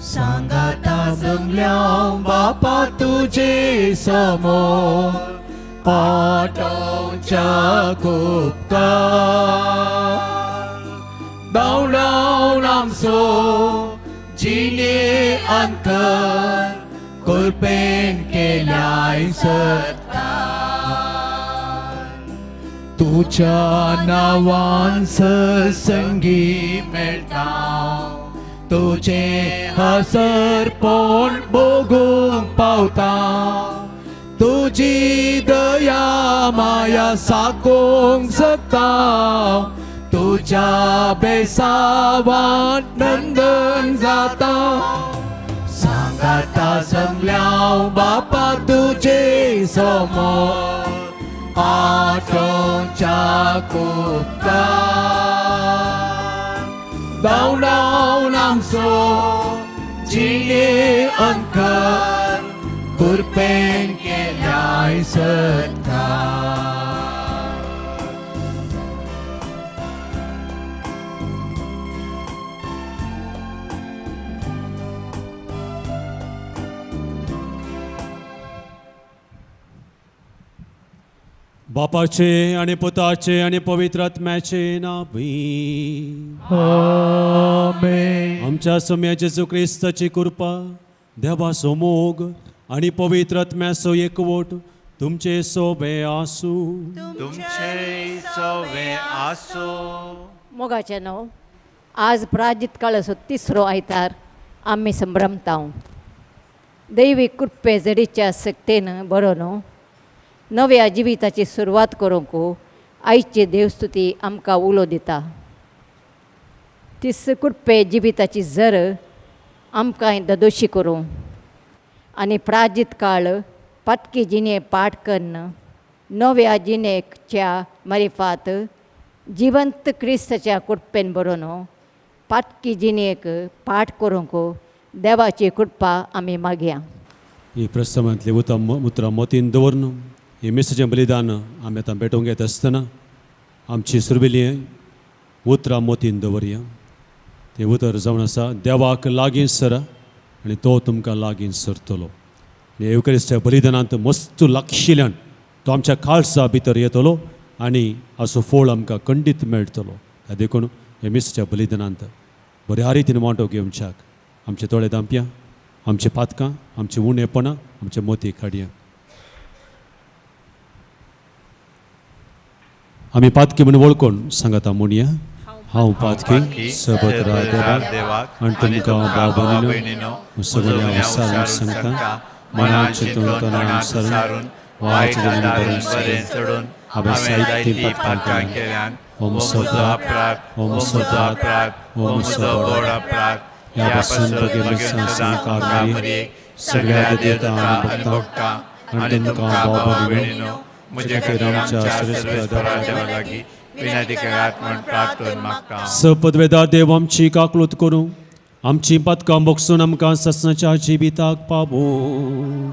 सांगाता जमल्या बापा तुजे समोर पाटोवच्या उपकार धांवडावन आमचो जिणे अंतर कृपेन केल्याय सत्कार तुज्या नांवान सत्संगी मेळटा तुझे हसरपण भोगूंक पावता तुजी दया माया साकोंक शकता तुज्या बेसावान नंदन जाता सांगाता जमल्या बापा तुजे समोर आठवच्या उपकार धांवडावन आमचो जिणे अंकर कृपेन केल्याय सत्कार. बापाचे आणि पुताचे आणि पवित्र आत्म्याचे नावी. आमेन. आमच्या सोम्या जेजू क्रिस्ताची कृपा, देवाचो मोग आणि पवित्र आत्म्याचो एकवट तुमचे सोबे आसूं. तुमचे सोवे आसो. मोगाचें न्हू आज प्राजित काळाचो तिसरो आयतार आमी संभ्रमता. दैवी कृपे जडीच्या सक्तेन बरो न्हू नव्या जिविताची सुरवात करूंक आयची देवस्तुती आमकां उलो दिता. तीस कृपे जिविताची जर आमकां ददोशी करूं आनी प्राजित काळ पातकी जिणे पाठ कन्न नव्या जिणेच्या मारिफात जिवंत क्रिस्ताच्या कृपेन बरोवन पातकी जिणेक पाठ करूंक देवाची कृपा आमी मागया. ही प्रस्तावांतली उतरां मतीन दवरून ही मिसाचें बलिदान आमी आतां भेटोवंक येता आसतना आमची सुरवेली उतरां मतीन दवरया. तें उतर जावन आसा, देवाक लागीं सरा आनी तो तुमकां लागीं सरतलो. आनी येवक्रिस्त्या बलिदानांत मस्त लागशिल्ल्यान तो आमच्या काळजा भितर येतलो आनी हाचो फोळ आमकां खंडीत मेळटलो. देखून हे मिसाच्या बलिदानांत बऱ्या रितीन वांटो घेवच्याक आमचे दोळे धांपया, आमचे पातकां, आमचे उणेपणां आमचे मोती काडया. आमी पातकी म्हूण वळखून सांगाता म्हणया, हांव पातकी सबतरा देवाक आनी तुमकां भाव भयणीनो सगळ्या सांगता, मनात चिंतून तणान सारून वायट बरें चडून हांवें जायतीं पातकां केल्यान. हो म्हजो अपराध, हो म्हजो अपराध, हो म्हजो व्हड अपराध. ह्या पासून भगिनी संस्कार मरियेक, सगळ्या देवता आनी भक्तां आनी तुमकां भाव भयणीनो म्हजे खातीर आमच्या सर्वेस्परा देवा लागीं विनंती करात म्हूण प्रार्थना मागता. सपदवेदार देव आमची काकलूत करूं, आमची पातकां भोगसून आमकां ससनाच्या जिविताक पावूं.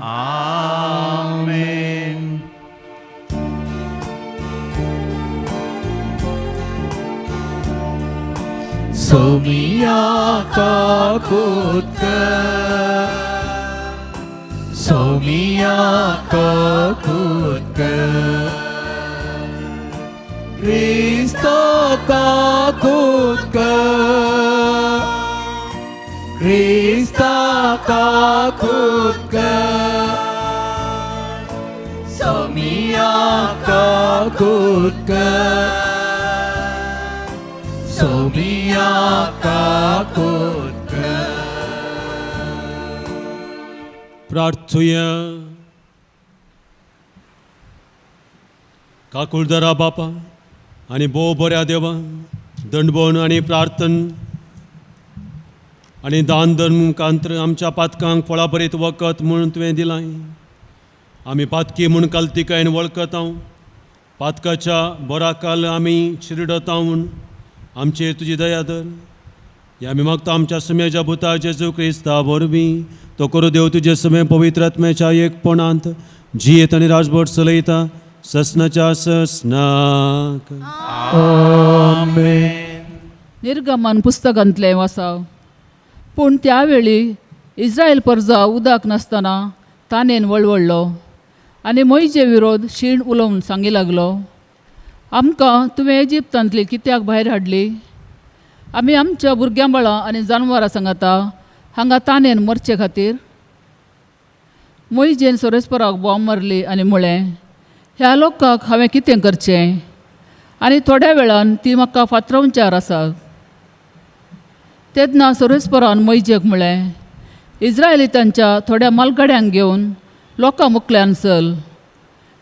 आमेन. सोमिया काकुत सोमिया काकुत क्रिस्तो काकुत क्रिस्ता काकुत सोमिया काकुत सोमिया काकुत. प्रार्थुया. काकुळदरा बापा आनी भोव बऱ्या देवा, दंडबोन आनी प्रार्थन आनी दान धर्म मुखांतर आमच्या पातकांक फळाभरीत वखद म्हूण तुवें दिलां. आमी पातकी म्हूण कालतिकायेन वळखत हांव पातकाच्या बोराकाल आमी शिरडता म्हूण आमचेर तुजी दया धर. ह्या आमी मागता आमच्या सुम्याच्या भुता जेजू क्रिस्ता वरवीं. तो करू देव तुजे सुमे पवित्र आत्म्याच्या एकपणांत जियेत आनी राजभट चलयता ससनाच्या ससनाक. आमेन. निर्गमन पुस्तकांतलें वासाव. पूण त्यावेळी इस्रायल परजा उदक नासतना तानेन वळवळ्ळो आनी मोयजे विरोध शीण उलोवन सांगी लागलो, आमकां तुवें इजिप्तांतली कित्याक भायर हाडली? आमी आमच्या भुरग्यां बाळां आनी जानवरां सांगाता हांगा तानेन मरचे खातीर. मोयजेन सोरेस्पराक बॉम्ब मारली आनी म्हळें, ह्या लोकांक हांवें कितें करचें? आनी थोड्या वेळान ती म्हाका फातरावचार आसात. तेन्ना सोरेस्परान मोयजेक म्हळें, इज्रायलितांच्या थोड्या मालगाड्यांक घेवन लोकां मुखल्यान चल,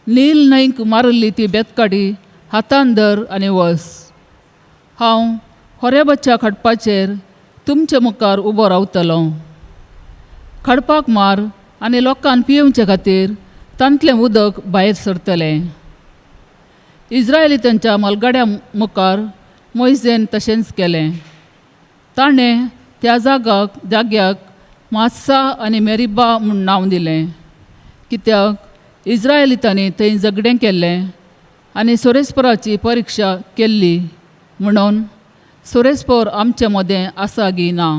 नील न्हंयक मारिल्ली ती बेतकाडी हातान धर आनी वस. हांव होरेबाच्या खडपाचेर तुमचे मुखार उबो रावतलो. खडपाक मार आनी लोकांक पियेवचे खातीर तांतलें उदक भायर सरतलें. इज्रायलितांच्या मालगाड्या मुखार मोयजेन तशेंच केलें. ताणें त्या जाग्याक मास्सा आनी मेरिबा म्हूण नांव दिलें, कित्याक इज्रायलितांनी थंय झगडें केल्लें आनी सोरेस्पराची परिक्षा केल्ली म्हणून सोरेस्पोर आमचे मदें आसा गी ना.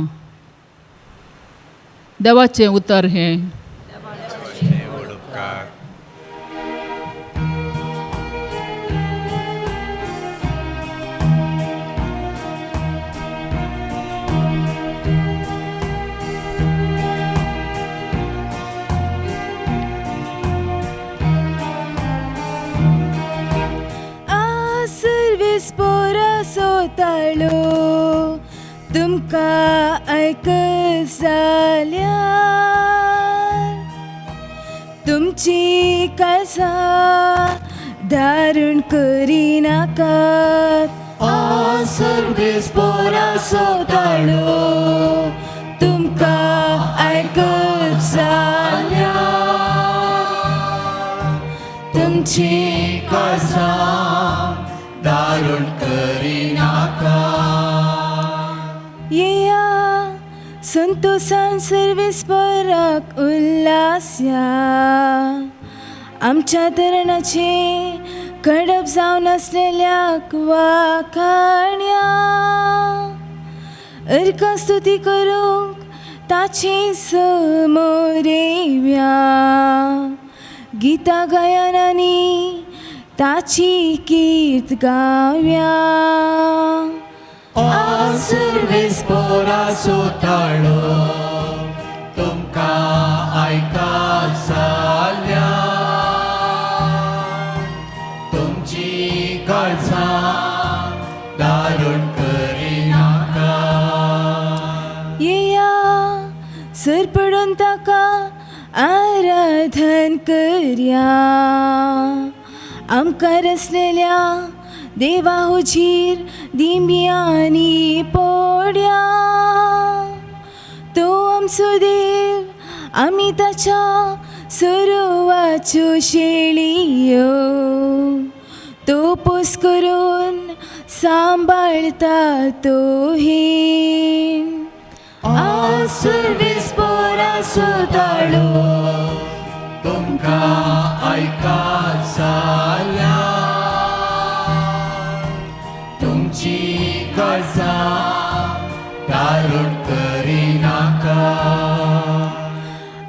देवाचें उतर हें. उपकार. सर्वीस पोरा सोताळो तुमकां आयक जाल्यार तुमची काळजां दारुण करिनाकात. सर्वीस पोरा सोताळो तुमकां आयक जाल्यार तुमची काळजां दारुण करिनाका. येया संतोसान सर्वीस पराक उल्हास या, आमच्या तरणाचे कडप जावन आसलेल्याक वाखाण्या, अर्का स्तुती करूंक ताचे समोर येवया, गितां गायनांनी ताची कीर्त गावया. सर्वीस पोरा सोताळो तुमकां आयका जाल्यार तुमची काळजां दारुण करिनाका. येया सर पडून ताका आराधन करया, आमकां रचलेल्या देवा हुजीर दिंब्यांनी पोड्या. तो आमचो देव, आमी ताच्या सरोवाच्यो शेळयो, तो पोस करून सांबाळता तो हीण. सर्वीस पोरा सोताळो तुमकां आयका जाल्यार तुमची काळजां दारुण करिनाका.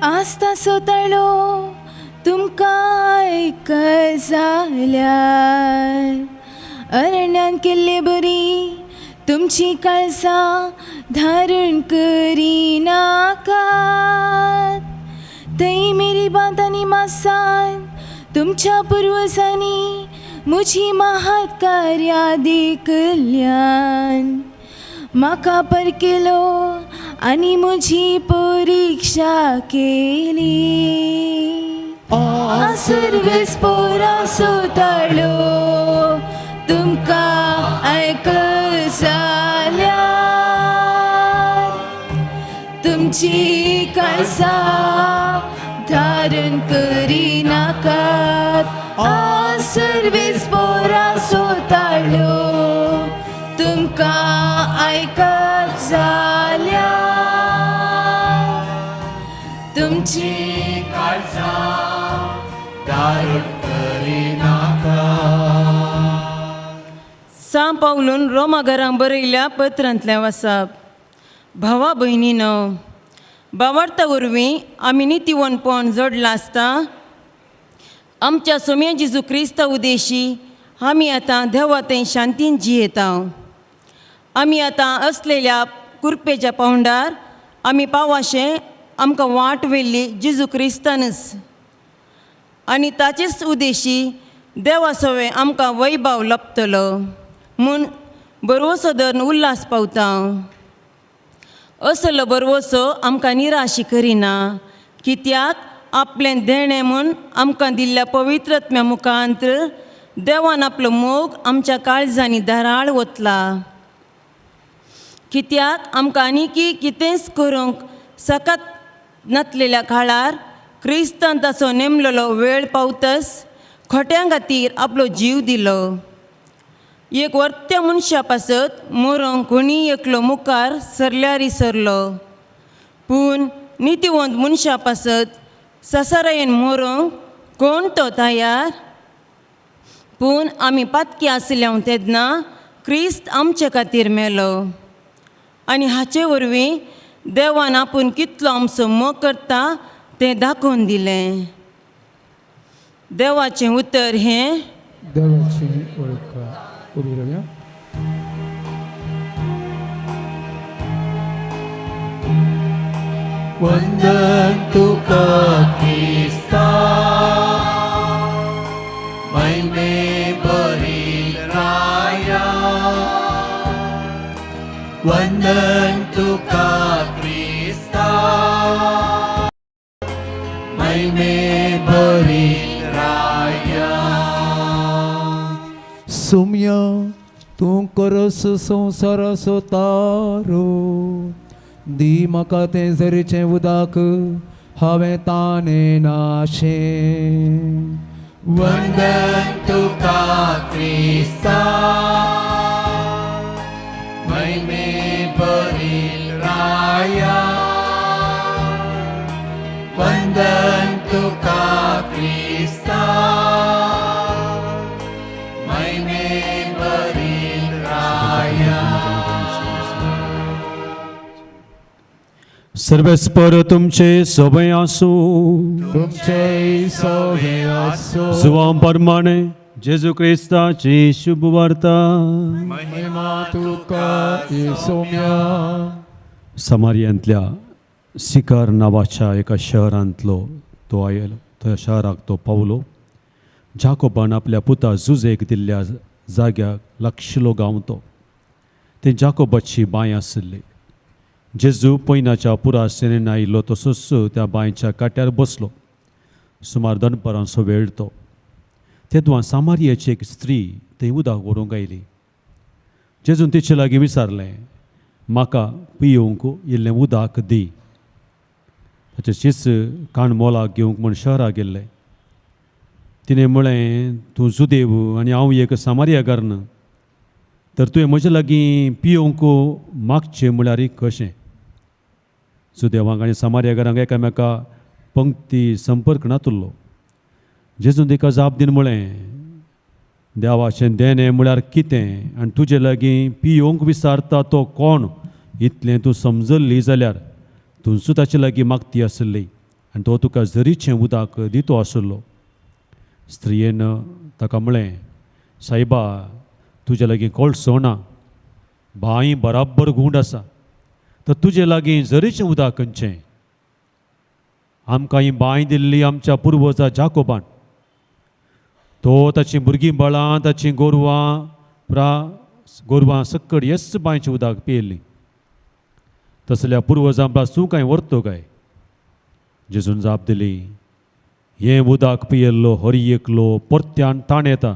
आसता सोताळो तुमकां आयक जाल्यार अरण्यान केल्ले बरी तुमची काळजां धारण करिनाकात. थंय मेरी बांद आनी मासान तुमच्या पुर्वजांनी म्हजी महात कार्यां देखल्यान म्हाका परकेलो आनी म्हजी परिक्षा केली. सर्वीस पोरा सोताळो तुमकां आयक जाल्यार तुमची काळजां धारण करिनाकात आज सर्वेस पोरा सोताळ्यो तुमकां आयकत जाल्यार तुमची काळजां दारुण करिनाका. सां पावलून रोमा घरां बरयल्या पत्रांतलें वासाप. भावा भयणीनो, बावार्ता वरवीं आमी नितीवनपण जोडलां आसता. आमच्या सोम्या जेजू क्रिस्ता उदेशी आमी आतां देवा थंय शांतीन जियेता. आमी आतां असलेल्या कुरपेच्या पावंडार आमी पावाशें आमकां वाट व्हेल्ली जेजू क्रिस्तानच आनी ताचेच उदेशी देवा सवें आमकां वैभाव लपतलो म्हूण बरवसो धरून उल्हास पावता. असलो बरवसो आमकां निराशी करिना, कित्याक आपलें देणें म्हूण आमकां दिल्ल्या पवित्रत्म्या मुखांत्र देवान आपलो मोग आमच्या काळजांनी धाराळ वतला. कित्याक आमकां आनीकी कितेंच करूंक सकत नातलेल्या काळार क्रिस्तान ताचो नेमलेलो वेळ पावतस खोट्यां खातीर आपलो जीव दिलो. एक वर्त्या मनशा पासत मरोंक कोणी एकलो मुखार सरल्यारी सरलो, पूण नितीवंत मनशा पासत ससारायेन मरोंक कोण तो तयार? पूण आमी पातकी आसल्या तेन्ना क्रिस्त आमचे खातीर मेलो आनी हाचे वरवीं देवान आपूण कितलो आमचो मोग करता तें दाखोवन दिलें. देवाचें उतर हें. देवाची वळख. उबी रावया. वंदन तुका क्रिस्ता, महिमे भरील राया. वंदन तुका क्रिस्ता, महिमे भरील राया. सुम्या तूं करस संवसाराचो तारो, दी म्हाका तें झरीचें उदक हांवें ताणें नाशें. वंदन तुका क्रिस्ता, महिमे भरील राया. वंदन तुका क्रिस्ता, महिमे भरील राया. सर्वेस्पर तुमचे सोबय आसूं. तुमचे सोवे आसो. जुवां प्रमाणे जेजू क्रिस्ताची शुभ वार्ता. महिमा तुका सोम्या. समारियांतल्या सिकार नांवाच्या एका शहरांतलो तो आयलो. त्या शहराक तो पावलो. जाकोबान आपल्या पुता जुजेक दिल्ल्या जाग्याक लागशिलो गांव तो. ते जाकोबाची बांय आशिल्ली. जेजू पयनाच्या पुरा सेनेन आयिल्लो तसोच त्या बांयच्या काट्यार बसलो. सुमार दनपरांचो वेळ तो. तेदवां सामारियाची एक स्त्री थंय उदक व्हरूंक आयली. जेजून तिचे लागीं विचारलें, म्हाका पियोवंक इल्लें उदक दी. ताचे शीस काण मोलाक घेवंक म्हूण शहराक गेल्ले. तिणें म्हळें, तूं जुदेव आनी हांव एक सामारियागारन, तर तुवें म्हजे लागीं पियोवंक मागचें म्हळ्यार कशें? जुदेवांक आनी सामारियागारांक एकामेका पंक्ती संपर्क नातुल्लो. जेजून तिका जाप दिवन म्हळें, देवाचें देणें म्हळ्यार कितें आनी तुजे लागीं पियोवंक विचारता तो कोण इतलें तूं समजल्ली जाल्यार तूंच ताचे लागीं मागती आसली आनी तो तुका जरीचें उदक दितो आसलो. स्त्रियेन ताका म्हळें, सायबा, तुजे लागीं कोळसो ना, बांय बराबर गूंड आसा, तर तुजे लागीं जरीचें उदक खंयचें? आमकां ही बांय दिल्ली आमच्या पुर्वजा जाकोबान. तो ताचीं भुरगीं बाळां ताचीं गोरवां प्रा गोरवां सक्कड हेच बांयचें उदक पियेल्लीं. तसल्या पुर्वजां तूं कांय व्हरतो काय? जेजून जाप दिली, हें उदक पियेल्लो हरी एकलो परत्यान ताण येता,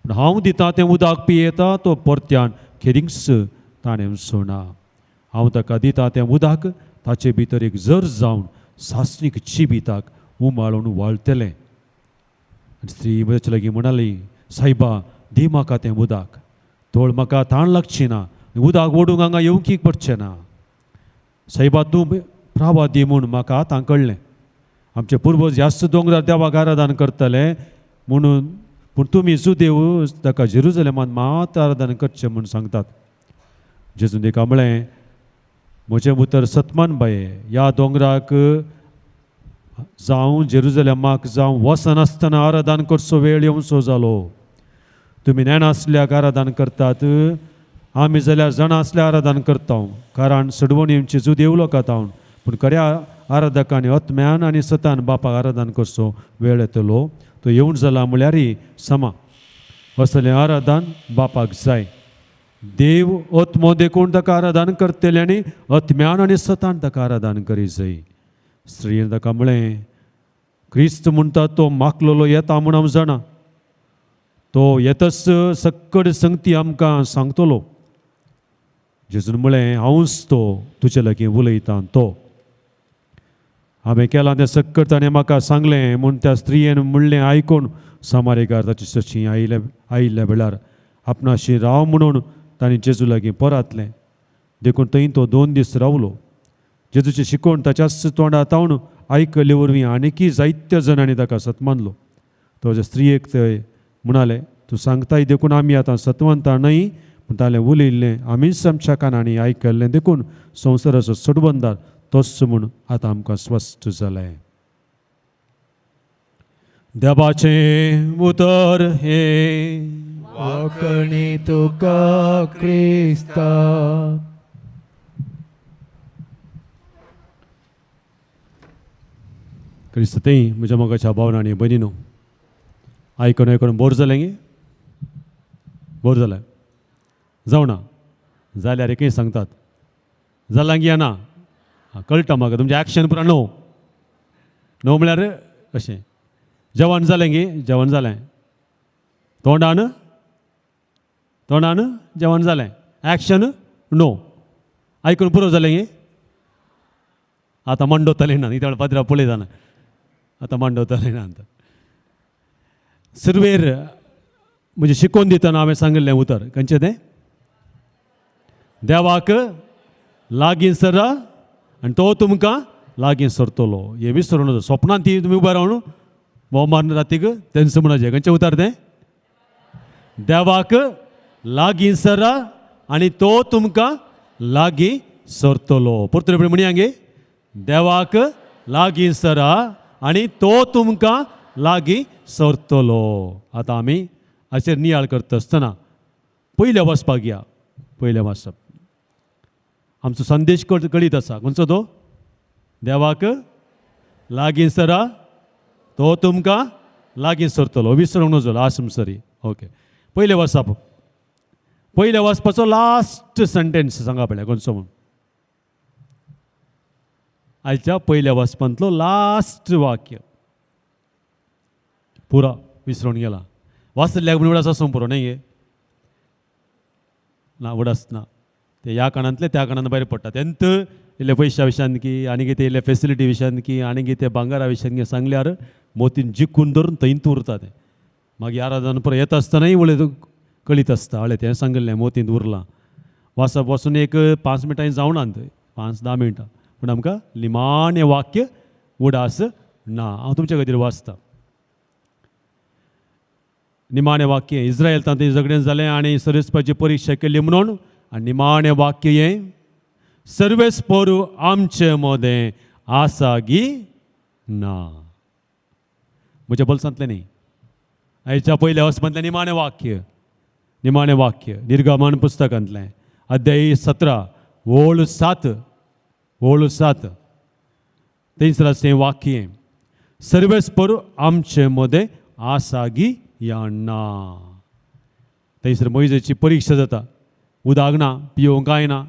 पूण हांव दिता तें उदक पियेता तो परत्यान खेरींच ताणें सोडना. हांव ताका दिता तें उदक ताचे भितर एक जर जावन सासणीक जिविताक उमाळून वाळटलें. आनी स्त्री म्हज्या लागीं म्हणाली, सायबा दी म्हाका तें उदक, तोळ म्हाका ताण लागची ना, उदक ओडूंक हांगा येवंक पडचें ना. सायबा तूं प्रावा दी म्हूण म्हाका आतां कळ्ळें. आमचे पुर्वज ह्याच दोंगरार देवाक आराधन करतले म्हणून, पूण तुमी जुदेव ताका जेरुजलेमान मात आराधन करचें म्हूण सांगतात. जेजून ताका म्हळें, म्हजें उतर सतमान बाये, ह्या दोंगराक जावं जेरुजलेमाक जावं वचनासतना आराधन करचो वेळ येवचो जालो. तुमी नेणासल्याक आराधन करतात, आमी जाल्यार जाणा आसल्यार आराधन करता, कारण सडवण येवची जुदेव लोकां तावन, पूण खऱ्या आराधकांनी आत्म्यान आनी सतान बापाक आराधन करचो वेळ येतलो, तो येवन जाला म्हळ्यार समा. असलें आराधन बापाक जाय. देव आत्मो देखून ताका आराधन करतले आनी आत्म्यान आनी सतान ताका आराधन करी जाय. स्त्रियेन ताका म्हळें, क्रिस्त म्हणटा तो माकलोलो येता म्हूण हांव जाणा, तो येतच सक्कड संगती आमकां सांगतलो. जेजून म्हळें, हांवूच तो तुजे लागीं उलयतां तो. हांवें केलां तें सक्कड ताणें म्हाका सांगलें म्हूण त्या स्त्रियेन म्हणलें आयकून सामारीकार ताची सशी आयिल्ल्या वेळार आपणाशी राव म्हणून ताणें जेजू लागीं परातलें. देखून थंय तो 2 दीस रावलो. जेजूचें शिकोवण ताच्याच तोंडा तावन आयकल्ले वरवीं आनीकय जायत्या जाणांनी ताका सतमानलो. तो जे स्त्रियेक थंय म्हणाले, तूं सांगताय देखून आमी आतां सतवंता न्हय, पूण ताणें उलयिल्लें आमीच आमच्या कानांनी आयकल्लें, देखून संवसाराचो सोडवंदार तोच म्हूण आतां आमकां स्वस्थ जालें. देवाचें उतर हें. वाकणी तुका क्रिस्ता. क्रिस्त तें म्हज्या मोगाच्या भावना आनी भयणीनो, आयकून आयकून बोर जालें गे? बोर जालें जावं ना जाल्यार एकय सांगतात जालां गी ना कळटा म्हाका तुमचें एक्शन पुरा णव णव म्हळ्यार अशें जेवण जालें गी? जेवण जालें. तोंडान तोंडान जेवण जालें, एक्शन णव. आयकून पुरो जालें गे? आतां मांडवतलें ना, इतले पाद्रा पळयतना आतां मांडवतलें ना. आतां सुरवेर म्हणजे शिकोवन दितना हांवें सांगिल्लें उतर खंयचें तें? देवाक लागीं सरा आनी तो तुमकां लागीं सरतलो. हें विसरूं नजो. सोपणान ती तुमी उबे रावन भोव मारून रातीक तेंच म्हणपाचें. खंयचें उतर तें? देवाक लागीं सरा आनी तो तुमकां लागीं सरतलो. परतून म्हणया गे, देवाक लागीं सरा आनी तो तुमकां लागीं सरतलो. आतां आमी हाचेर नियाळ करता आसतना पयल्या वचपाक या. पयलें वाचप आमचो संदेश कळीत आसा. खंयचो तो? देवाक लागीं सरा तो तुमकां लागीं सरतलो. विसरूंक नजो लास्ट सरी. ओके, पयलें वाचप, पयल्या वाचपाचो लास्ट सेंटेन्स सांगा पळय खंयचो म्हूण. आयच्या पयल्या वाचपांतलो लास्ट वाक्य पुरा विसरून गेला. वाचल्याक म्हूण उडास आसूं पुरो न्हय गे? ना, उडास ना. ते ह्या काणांतले त्या काणान भायर पडटा. तेंत इल्ले पयशा विशयान की आनी कितें इल्ले फेसिलिटी विशयान की आनी कितें भांगरा विशयान की सांगल्यार मोतीन जिखून धरून थंयच उरता तें. मागीर आराधन पुरो येता आसतनाय उलयत कळीत आसता, हळें तें सांगिल्लें मोतींत उरलां. वाचप वचून एक 5 मिनटां जावना थंय, 5-10 मिनटां, पूण आमकां निमाणें वाक्य उडास ना. हांव तुमच्या खातीर वाचतां निमाणें वाक्य. इस्रायल तांचे झगडें जालें आनी सर्वेस्पराची परिक्षा केली म्हणून, आनी निमाणें वाक्य हें, सर्वेस्पर आमचे मदें आसा गी ना. म्हज्या बोल्सांतलें न्ही, आयच्या पयल्या वसपांतलें निमाणें वाक्य. निमाणें वाक्य निर्गमन पुस्तकांतलें, अध्याय 17 ओळ 7, ओळ 7 थंयसर आसा तें वाक्य, सर्वेस्पर आमचे मदें आसा गी या ना. थंयसर मोयजेची परिक्षा जाता, उदक ना, पिवंक कांय ना.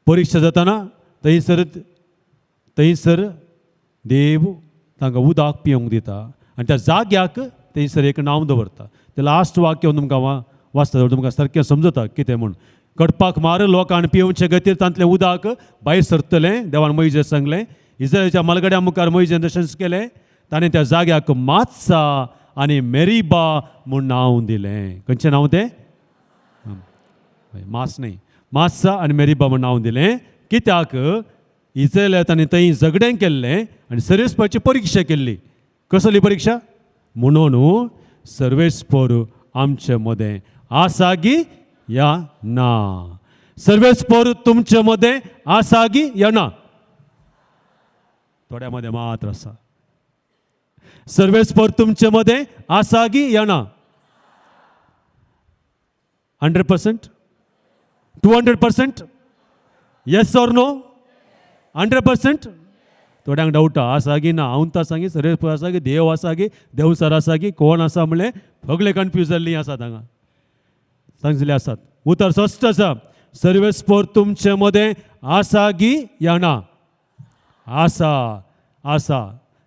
परिक्षा जाताना थंयसर थंयसर देव तांकां उदक पिवंक दिता आनी त्या जाग्याक थंयसर एक नांव दवरता. तें लास्ट वाक्य हांव तुमकां वाचता जाल्यार तुमकां सारकें समजता कितें म्हूण. कडपाक मार, लोकांक पिवचे खातीर तांतलें उदक भायर सरतलें. देवान मोयजे सांगलें. इस्रायलाच्या मालगड्या मुखार मोयजेन तशेंच केलें. ताणें त्या जाग्याक मात्सा आनी मेरीबा म्हूण नांव दिलें. खंयचें नांव तें? मास न्ही, मास्सा आनी मेरीबा म्हूण नांव दिलें. कित्याक? इस्रायला ताणें थंय झगडें केल्लें आनी सर्वेस्पराची परिक्षा केल्ली. कसली परिक्षा? म्हणून सर्वेस्पर आमचे मदें आसा गी या ना? सर्वेस्पर तुमचे मदें आसा गी या ना? थोड्या मदें मात्र आसा. सर्वेस्पर तुमचे मदें आसा गी या ना? 100%, 200%, yes or no? 100%. थोड्यांक डावट आसा की ना. हांव आसा की सर्वेस्पर आसा की, देव आसा की, देवसर आसा की, कोण आसा म्हणलें सगळे कन्फ्यूज जाल्लीं आसात हांगा सांगलें आसात. उतर स्पश्ट आसा. सर्वेस्पर तुमचे मदें आसा गी या ना? आसा, आसा.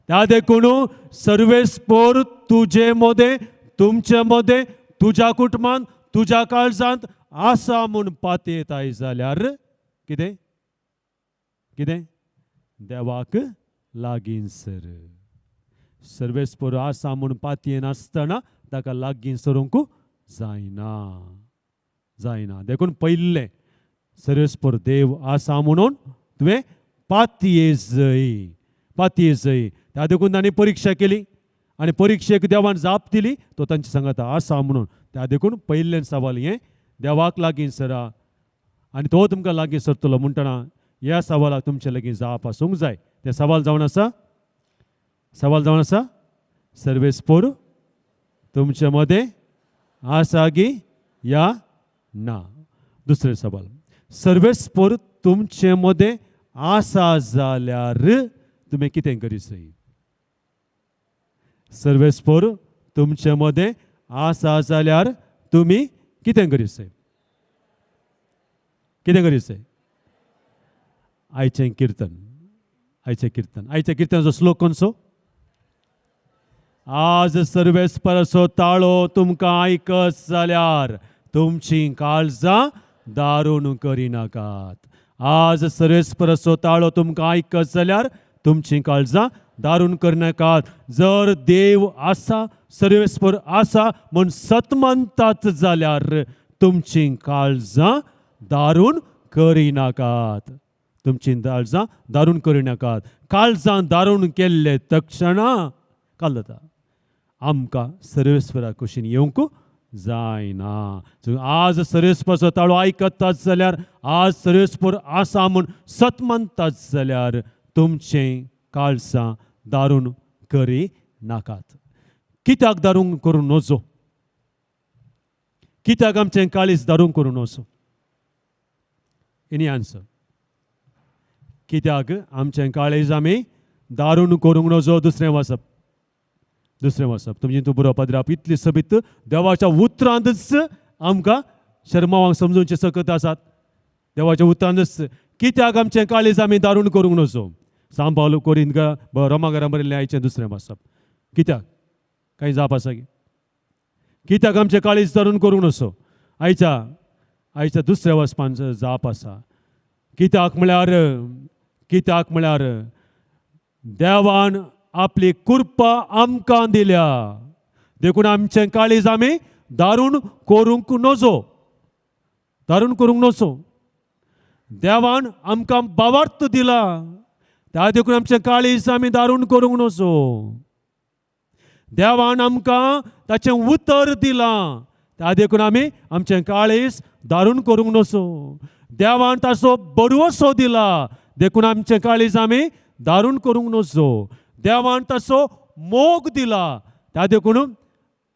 त्या देखून सर्वेस्पर तुजे मदें, तुमचे मदें, तुज्या कुटुंबांत, तुज्या काळजांत आसा म्हूण पातयेताय जाल्यार कितें कितें? देवाक लागीं सर. सर्वेस्पर आसा म्हूण पातयेनासतना ताका लागीं सरूंक जायना, जायना. देखून पयलें सर्वेस्पर देव आसा म्हणून तुवें पातये जय, पातये जय. त्या देखून तांणी परिक्षा केली आनी परिक्षेक देवान जाप दिली, तो तांचे सांगता आसा म्हणून. त्या देखून पयलें सवाल हें, देवाक लागीं सरा आनी तो तुमकां लागीं सरतलो म्हणटना ह्या सवालाक तुमचे लागीं जाप आसूंक जाय. तें सवाल जावन आसा, सवाल जावन आसा, सर्वेस्पर तुमचे मदें आसा गी या ना? दुसरें सवाल, सर्वेस्पर तुमचे मदें आसा जाल्यार तुमी कितें करी सई? सर्वेस्पर तुमचे मदें आसा जाल्यार तुमी कितें करी सई? कितें करी सई? आयचें किर्तन, आयचें किर्तन, आयचें किर्तनाचो श्लोक कोणसो? आज सर्वेस्पराचो ताळो तुमकां आयकत जाल्यार तुमची काळजां दारून करिनाकात. आज सर्वेस्पराचो ताळो तुमकां आयकत जाल्यार तुमची काळजां दारून करिनाकात. जर देव आसा, सर्वेस्पर आसा म्हूण सत मानतात जाल्यार तुमची काळजां दारून करिनाकात. तुमची काळजां दारून करिनाकात. काळजां दारून केल्ले तक्षणा काल जाता, आमकां सर्वेस्परा कुशीन येवंक जायना. आज सर्वेस्पराचो ताळो आयकतात जाल्यार, आज सर्वेस्पर आसा म्हूण सत मानतात जाल्यार तुमचें काळजां दारून करी नाकात. कित्याक दारून करूं नजो? कित्याक आमचें काळीज दारून करूं नजो? Any answer? कित्याक आमचें काळीज आमी दारून करूंक नजो? दुसरें वाचप, दुसरें वाचप. तुमची तूं बरो पाद्राप इतली सोबीत देवाच्या उतरांतच आमकां शर्मावांक समजूनचे सकत आसात. देवाच्या उतरांतच कित्याक आमचें काळीज आमी दारून करूंक नजो? सांव पावलो कोरिंत रोमा घरा बरयल्लें आयचें दुसरें वाचप. कित्याक? कांय जाप आसा की कित्याक आमचें काळीज दारून करूंक नजो? आयच्या आयच्या दुसऱ्या वाचपान जाप आसा. कित्याक म्हळ्यार, कित्याक म्हळ्यार देवान आपली कृपा आमकां दिल्या, देखून आमचें काळीज आमी दारून करूंक नजो, दारून करूंक नजो. देवान आमकां बावार्थ दिला, त्या देखून आमचें काळीज आमी दारून करूंक नजो. देवान आमकां ताचें उतर दिलां, त्या देखून आमी आमचें काळीज दारून करूंक नजो. देवान ताचो बरवसो दिला, देखून आमचें काळीज आमी दारून करूंक नजो. देवान ताचो मोग दिला, त्या देखून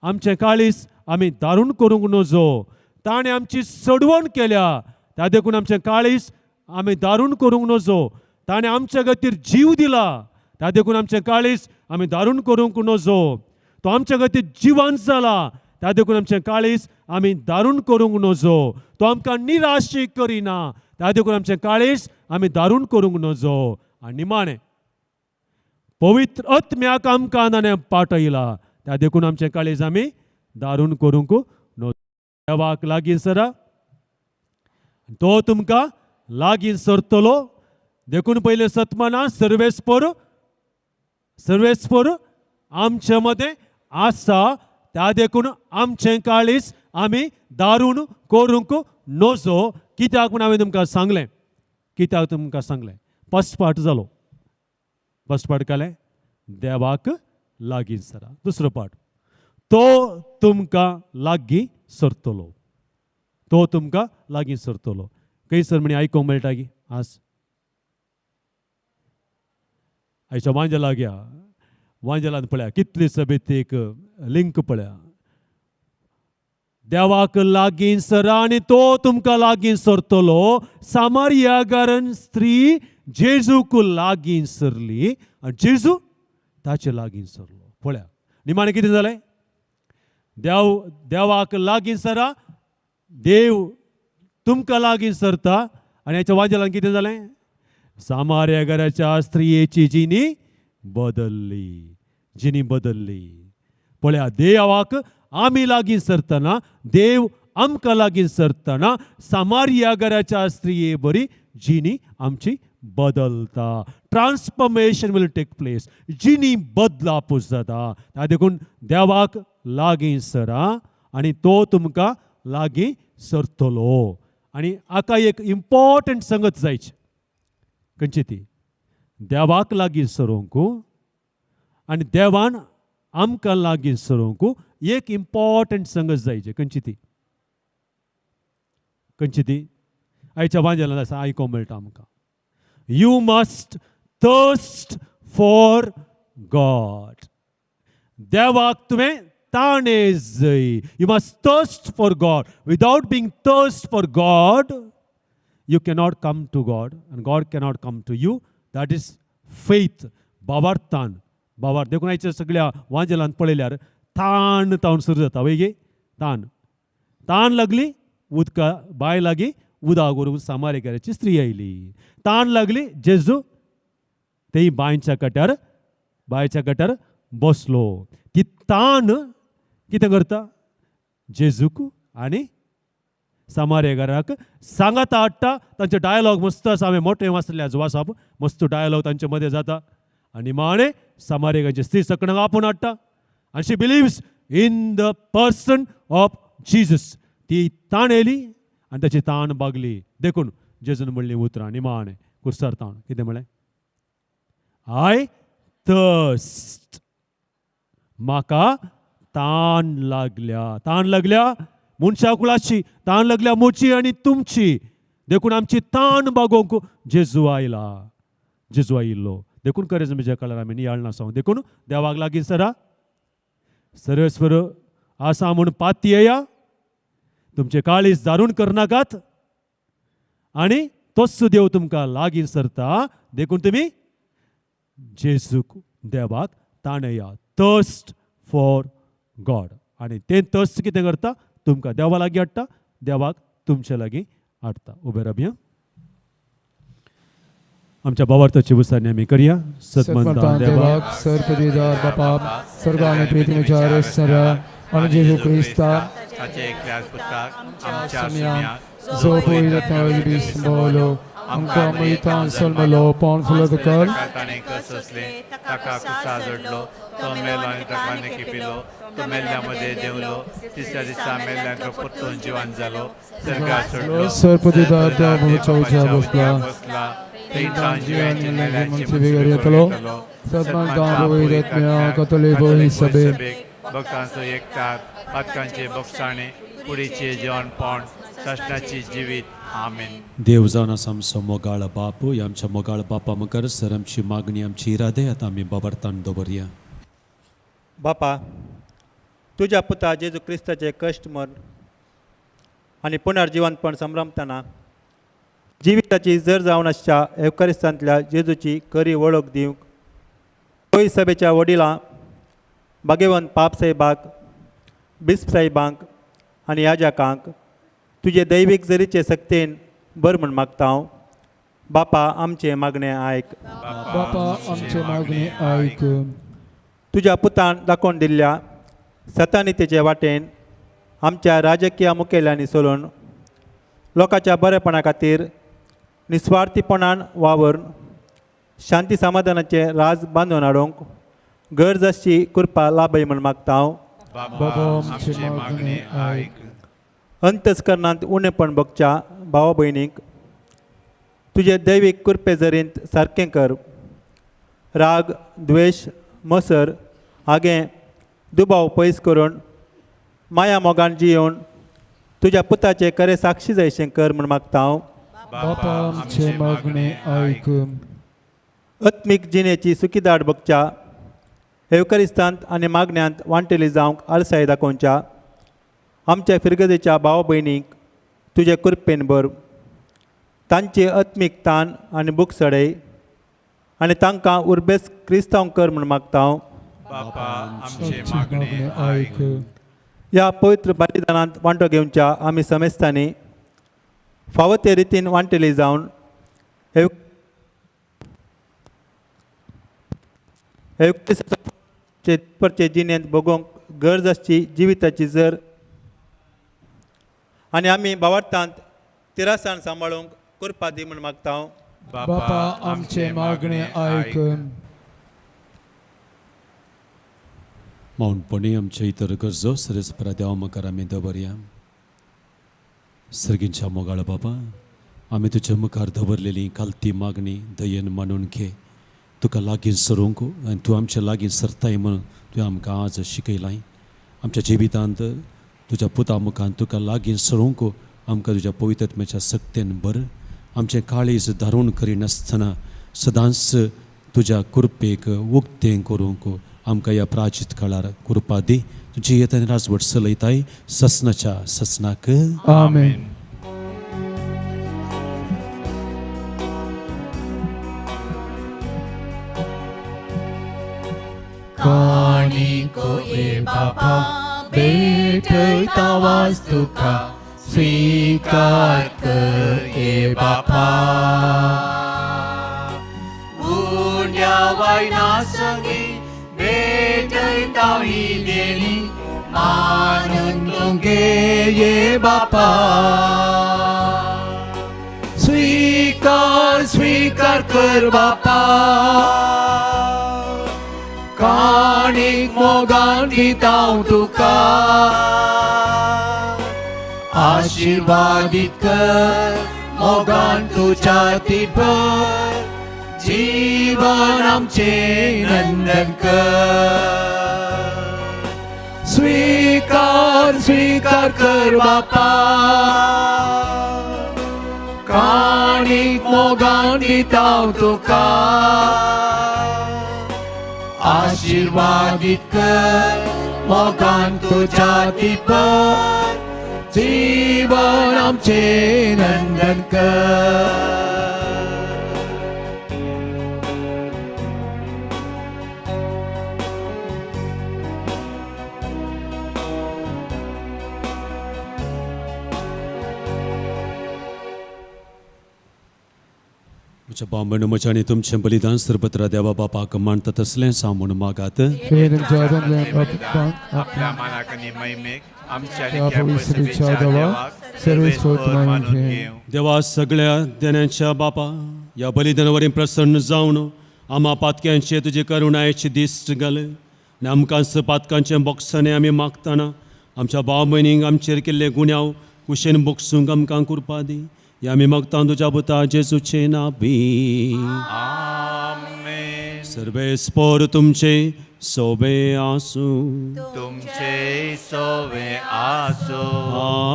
आमचें काळीज आमी दारून करूंक नजो. ताणें आमची सडवण केल्या, त्या देखून आमचें काळीज आमी दारून करूंक नजो. ताणें आमच्या खातीर जीव दिला, त्या देखून आमचें काळीज आमी दारून करूंक नजो. तो आमच्या खातीर जिवंत जाला, त्या देखून आमचें काळीज आमी दारून करूंक नजो. तो आमकां निराश करिना, त्या देखून आमचें काळीज आमी दारून करूंक नजो. आनी निमाणें पवित्र आत्म्याक आमकां ताणें पाठयला, त्या देखून आमचें काळीज आमी दारून करूंक नजो. देवाक लागीं सरा. तो तुमकां लागीं सरतलो. देखून पयले सतमाना सर्वेस्पर सर्वेस्पर आमचे मदें आसा. त्या देखून आमचें काळीज आमी दारून करूंक नजो. कित्याक म्हूण हांवें तुमकां सांगलें, कित्याक तुमकां सांगलें, फर्स्ट पार्ट जालो. फर्स्ट पार्ट कालें देवाक लागीं सरा. दुसरो पार्ट, तो तुमकां लागीं सरतलो. तो तुमकां लागीं सरतलो. खंयसर म्हणी आयकूंक मेळटा की आज आयच्या वांजेलाक या वांजेलान पळया कितली सभेत एक लिंक पळया. देवाक लागीं सरा आनी तो तुमकां लागीं सरतलो. सामारियागारन स्त्री जेजूक लागीं सरली आनी जेजू ताचे लागीं सरलो. पळया निमाणें कितें जालें? देव देवाक लागीं सरा, देव तुमकां लागीं सरता. आनी हाच्या वाजेलान कितें जालें? सामार्या घराच्या स्त्रियेची जिणी बदल्ली, जिणी बदल्ली. पळया देवाक आमी लागीं सरतना, देव आमकां लागीं सरतना सामार्या घराच्या स्त्रिये बरी जिणी आमची बदलता. Transformation will take place. जिणी बदलाप जाता. ता देखून देवाक लागीं सरा आनी तो तुमकां लागीं सरतलो. आनी हाका एक इम्पॉर्टंट संगत जायची, खंयची ती? देवाक लागीं सरोंक आनी देवान आमकां लागीं सरोंक एक इम्पॉर्टंट संगत जायची. खंयची ती? खंयची ती? आयच्या वांजेलान आसा आयकोंक मेळटा आमकां. You must thirst for God. देवाक तुवें ताणे जय. You must thirst for God. Without being thirst for God you cannot come to God and God cannot come to you. That is faith. भावार्थान भावार्थ. देखून आयच्या सगळ्या वांजेलान पळयल्यार ताण तावन सुरू जाता. वय गे ताण ताण लागली उदका बाय लागीं उदक व्हरूंक सामारेकराची स्त्री आयली. ताण लागली जेजू तेय बांयच्या कट्यार बांयच्या कट्यार बसलो. ती ताण कितें करता? जेजूक आनी सामारेकाराक सांगाता हाडटा. तांचे डायलॉग मस्त आसा. हांवें मोठें वाचलें आज वाचप मस्त डायलॉग तांचे मदें जाता. आनी माणे सामारेकाची स्त्री सकणाक आपोवन हाडटा आनी she believes in the person of Jesus. ती ताण येयली आनी ताची ताण बागली. देखून जेजून म्हणलीं उतरां निमाणें कुर्सार ताण कितें म्हणलें? I thirst. म्हाका ताण लागल्या. ताण लागल्या मनशा कुळाची, ताण लागल्या म्हजी आनी तुमची. देखून आमची ताण बागोवंक जेजू आयला, जेजू आयिल्लो. देखून करेज्माच्या काळार आमी नियाळ नासांव. देखून देवाक लागीं सरा, सर्वेस्पर आसा म्हूण पातयेया. तुमचे काळीज दारून करनाकात आनी तोच देव तुमकां लागीं सरता. देखून तुमी जेजूक देवाक ताणया. Thirst for God. आनी तें थर्स्ट कितें करता? तुमकां देवा लागीं हाडटा, देवाक तुमचे लागीं हाडटा. उबे राबया. आमच्या भावार्थाची उसारणी आमी करया. सदमंता देवाक सर्पदिदार बापा स्वर्ग आणि पृथ्वीच्या सरा आणि जेजू क्रिस्ता ताचे एकल्याच पुताक आमच्या सुम्या जो पयलो आमकां मयतान सल्मलो पावन फुलत कर ताणें कससलें ताका कुसा जडलो, तो मेलो आनी ताका निकिपिलो. तो मेल्ल्या मदें देंवलो, तिसऱ्या दिसा मेल्ल्यांतलो परतून जिवान जालो, स्वर्गार चडलो, सर्पदिदार देवा उज्या बसला बसला, थंयच्यान जिव्यांची मेल्यांची मनसे बिगर येतलो. सद्मंतां पवित्र कथोलिक सभेक भक्तांचो एकचार, पातकांचे बक्षाणे, कुडीचे जेवणपण, सासणाची जिवीत. आमेन. देव जावन आसा आमचो मोगाळ बाप. आमच्या मोगाळ बापा मुखार सर आमची मागणी, आमची इरादे आतां आमी बाबार्थान दवरया. बापा, तुज्या पुता जेजू क्रिस्ताचे कश्ट मरण आनी पुनर्जिवनपण संभ्रमतना जिविताची जर जावन आसच्या एवकरिस्तांतल्या जेजूची खरी वळख दिवंक गोंय सभेच्या वडिलां भागेवंत पाप साहेबाक, बिस्प साहेबांक आनी याजकांक तुजे दैवीक जरीचे सक्तेन बर म्हूण मागता हांव. बापा आमचें मागणें आयक. बापा आमचे मागणे आयक. तुज्या पुतान दाखोवन दिल्ल्या सतानितेचे वाटेन आमच्या राजकीय मुखेल्यांनी सोलून लोकांच्या बरेपणा खातीर निस्वार्थीपणान वावरून शांती समाधानाचें राज बांदून हाडूंक गरज आसची कृपा लाभय म्हूण मागता हांव. बाबा आमचें मागणें आयक. अंतस्करणांत उणेपण भोगच्या भावा भयणीक तुजे दैवीक कृपे जरींत सारकें कर. राग, द्वेश, मसर, आगें, दुबाव पयस करून माया मोगान जियोवन तुज्या पुताचे खरें साक्षी जायशें कर म्हूण मागता हांव. बापा आमचें मागणें आयक. आत्मीक जिणेची सुखीदाट भोगच्या येवकरिस्तांत आनी मागण्यांत वांटेली जावंक आलसाय दाखोवच्या आमच्या फिरगजेच्या भाव भयणीक तुजे कृपेन भर. तांची आत्मीक तान आनी भूक सडय आनी तांकां उर्बेस क्रिस्तांव कर म्हूण मागता हांव. बापा आमचें मागणें आयक. ह्या पवित्र बलिदानांत वांटो घेवच्या आमी समेस्तांनी फावो ते रितीन वांटेली जावन परचे जिणेंत भोगोवंक गरज आसची जिविताची जर आनी आमी भावार्थांत तिरासान सांबाळूंक कृपा दी म्हूण मागता हांव. बापा आमचें मागणें आयक. मौनपणी आमचे इतर गरजो सरस्परा देवा मुखार आमी दवरया. सर्गींच्या मोगाळ बाबा, आमी तुज्या मुखार दवरलेली कालती मागणी दयेन मानून घे. तुका लागीं सरूंक आनी तूं आमच्या लागीं सरताय म्हणून तुवें आमकां आज शिकयलाय. आमच्या जिवितांत तुज्या पुता मुखार तुका लागीं सरूंक आमकां तुज्या पवित्रत्म्याच्या सक्तेन भर. आमचें काळीज धारून करिनासतना सदांच तुज्या कृपेक उक्तें करूंक आमकां ह्या प्राचीत काळार कृपा दी. तुजी येतान राजवट चलयताय ससनाच्या ससनाक. आमेन. काणिको ए बापा भेटयता वास तुका स्वीकार कर ए बापा. उण्या वायना संगी भेटयता ही देणी मानून तुगे ये बापा. स्वीकार स्वीकार कर बापा. काणीक मोगान दिता हांव तुका. आशिर्वादीत कर मोगान तुज्या भर जीवन आमचें नंदन कर. स्वीकार स्वीकार कर बापा. काणीक मोगान दिता हांव तुका. आशिर्वादीत कर मोगान तुज्या भर जीवन आमचें नंदन कर. म्हज्या भाव म्हज्या आनी तुमचें बलिदान सर्वत्र देवा बापाक मानता तसलेंच हांव म्हूण मागात. आपल्या मानाक आनी महिमेक आमच्या देवाक सर्वेस्पोर मानून घेवं. देवा सगळ्या देण्याच्या बापा, ह्या बलिदाना वरवीं प्रसन्न जावन आमा पातक्यांचे तुजे करुणायेची दिश्ट घाल आनी आमकां पातकांचें बोगसणें आमी मागतना आमच्या भाव भयणींक आमचेर केल्ले गुन्यांव कुशेन बोगसूंक आमकां कृपा दी. ह्या आमी मागता तुज्या पुता जेजूचे नांवी. आमेन. सर्वेस्पोर तुमचे सोबे आसूं. तुमचे सोवे आसूं.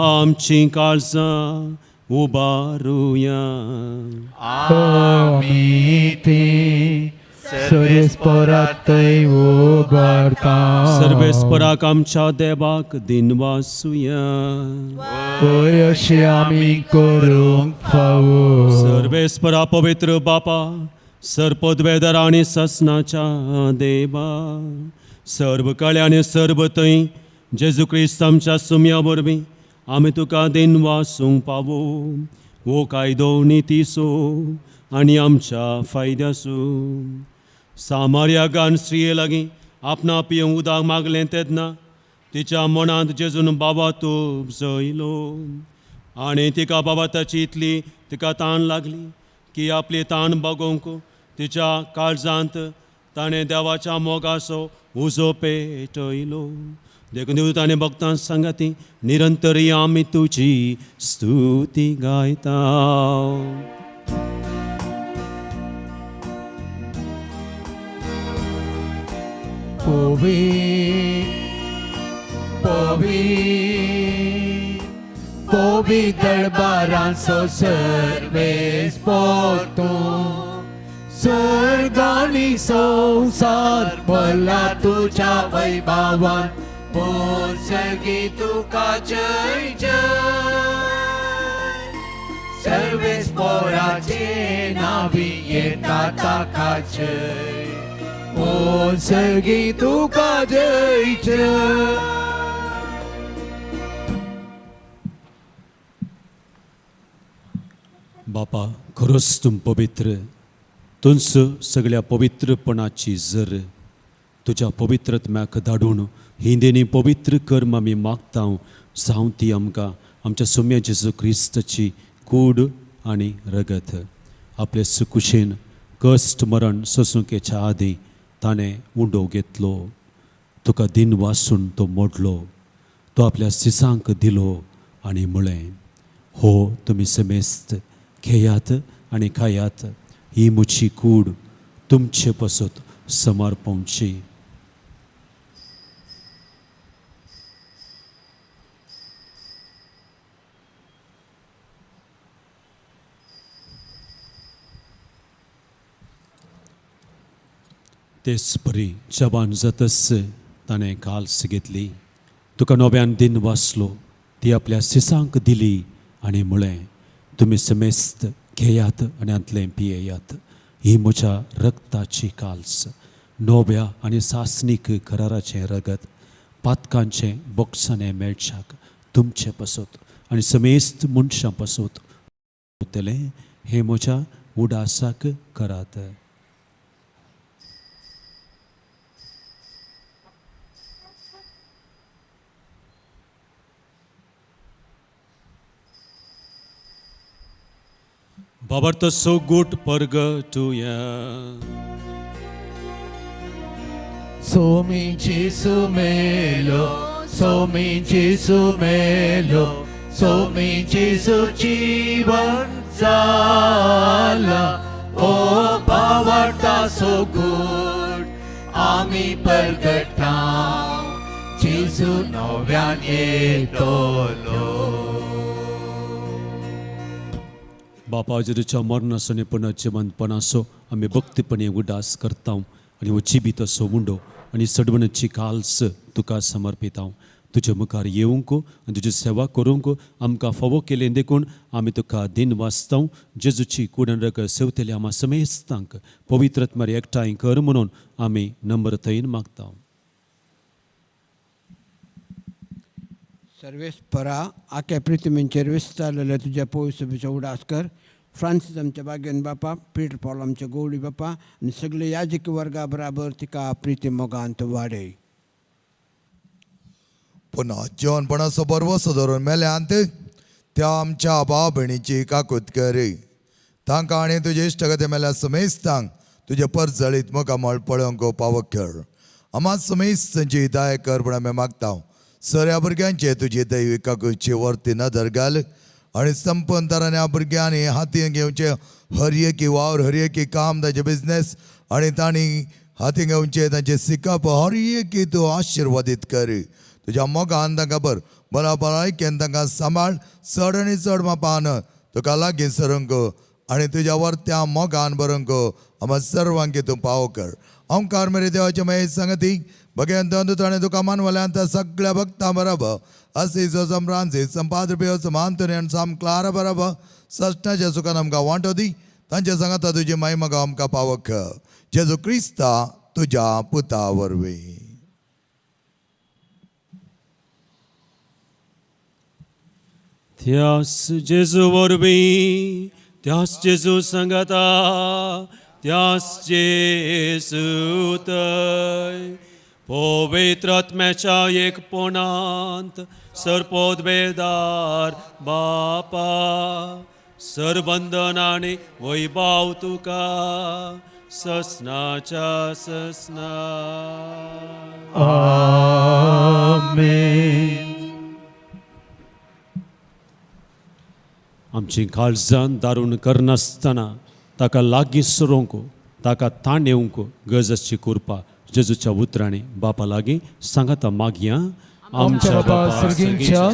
आमची काळजां उबारुया. आमी ती सर्वेस्परातय उबारता. सर्वेस्पराक आमच्या देवाक दिनवासुया. वय अशें आमी करूंक फावो. सर्वेस्परा पवित्र बापा, सर्पद्वेदर आनी ससनाच्या देवा, सर्व कळे आनी सर्व थंय जेजू क्रिस्त आमच्या सुम्या वरवीं आमी तुका दिनवासूंक पावो. हो कायदो नितीसो आनी आमच्या फायद्यासो. सामार्या गान स्त्रिये लागीं आपणा पिवंक उदक मागलें तेन्ना तिच्या मनांत जेजून बाबा तूं जयलो. आनी तिका बाबा ताची इतली तिका ताण लागली की आपली ताण बागोवंक तिच्या काळजांत ताणें देवाच्या मोगाचो उजो पेटयलो. देखून देव ताणें भक्तां सांगाती निरंतर आमी तुजी स्तुती गायता. पवी पवी पवी दरबारांचो सर्वेस पोतू सर्गानी संवसार भरला तुज्या वैभवान पोसगी तुका जय जय सर्वेस पोराचे नावी येता ताका जय पोसगी तुका जय जय. बापा खरोच तूं पवित्र, तूंच सगळ्या पवित्रपणाची जर तुज्या पवित्रत्म्याक धाडून ही देणी पवित्र कर्म आमी मागता जावं ती आमकां आमच्या सोम्या जेजू क्रिस्ताची कूड आनी रगत. आपले सुकुशेन कश्ट मरण सोंसूंकेच्या आदीं ताणें उंडो घेतलो, तुका दिन वासून तो मोडलो, तो आपल्या सिसांक दिलो आनी म्हळें, हो तुमी समेस्त घेयात आनी खायात, ही म्हजी कूड तुमचे पसत समर्पणची. तेच परी जबान जातच ताणें काल्स घेतली, तुका नव्यान दिन वाचलो, ती आपल्या सिसांक दिली आनी म्हळें, तुमी समेस्त घेयात आनी हांतलें पियेयात, ही म्हज्या रक्ताची काल्स, नव्या आनी सासणीक कराराचें रगत, पातकांचें बोगसाणें मेळच्याक तुमचे पसत आनी समेस्त मनशां पसत उरतलें, हें म्हज्या उडासाक करात. बाबर सो गुट परगटुया. सोमीची सुमेलो सोमीची सुमेलो सोमीची सुजीवन जाला ओ बावटा सो गुट आमी परगटा जेजू नव्यान येतलो. बापा जेजूच्या मरणाचो आनी पुनर्जिवंतपणाचो आमी भक्तीपणी उदास करता आनी हो जिबीत असो उंडो आनी सडवणची काल्स तुका समर्पिता. तुजे मुखार येवंक आनी तुजी सेवा करूंक आमकां फावो केलें देखून आमी तुका दिन वाचता. जेजूची कुडन रगत सेवतले आमा समेस्तांक पवित्रत्मार एकठांय कर म्हणून आमी नम्रतायेन मागता. सर्वेस्परा आख्या पृथ्वीचेर विस्तारलेल्या तुज्या पवित्र उडास कर. फ्रांसीस आमच्या बागेन बापा, पीटर पॉल आमच्या गौडी बापा आनी सगळे याजकी वर्गा बराबर तिका प्रिती मोगांत वाडय. पुन्हा जिवनपणाचो बरवसो धरून मेल्यांत त्या आमच्या भाव भयणीची काकूत करी. तांकां आनी तुजे इश्टगते मेल्या समेस्तांक तुजे परजळीत मुखामळ पळोवंक पावक कर. आमा समेस्तांची दाय कर म्हूण आमी मागता. सऱ्या भुरग्यांचे तुजी दैवी काकुची वर्ती नदर घाल आनी संपंतरान ह्या भुरग्यांनी हातीन घेवचे हर एकी वावर, हर एकी काम, तांचे बिजनेस आनी तांणी हातीन घेवचे तांचे शिकप हर एकी तूं आशिर्वादीत कर. तुज्या मोगान तांकां बर बरा बरायकेन तांकां सांबाळ, चड आनी चड मापान तुका लागीं सरूंक आनी तुज्या वर्त्या मोगान बरोवंक आमकां सर्वांक तूं पावो कर. ओंकार मेरे देवाचे महेश सांगती भगवंत ताणें तुका मानवल्यान त्या सगळ्या भक्तां बरोबर असीस सम्रांसीस संपादप्यो समांतोनी आनी साम क्लारा बरोबर सश्टाच्या सुखान आमकां वांटो दी. तांचे सांगाता तुजी महिमा आमकां पावक जेजू क्रिस्ता तुज्या पुता वरवीं. त्यास जेजू वरवीं, त्यास जेजू सांगाता, त्यास जेजू तय पवित्र आत्म्याच्या एकपणांत सरपोदबेदार बापा सरबंधन आनी वैभाव तुका ससनाच्या ससना. आमेन. आमची काळजान दारून करनासतना ताका लागीं सरोंक ताका ताण येवंक गरज आसची कृपा जेजूच्या उतरांनी बापा लागीं सांगाता मागया. आमच्या बापा सर्गींच्या,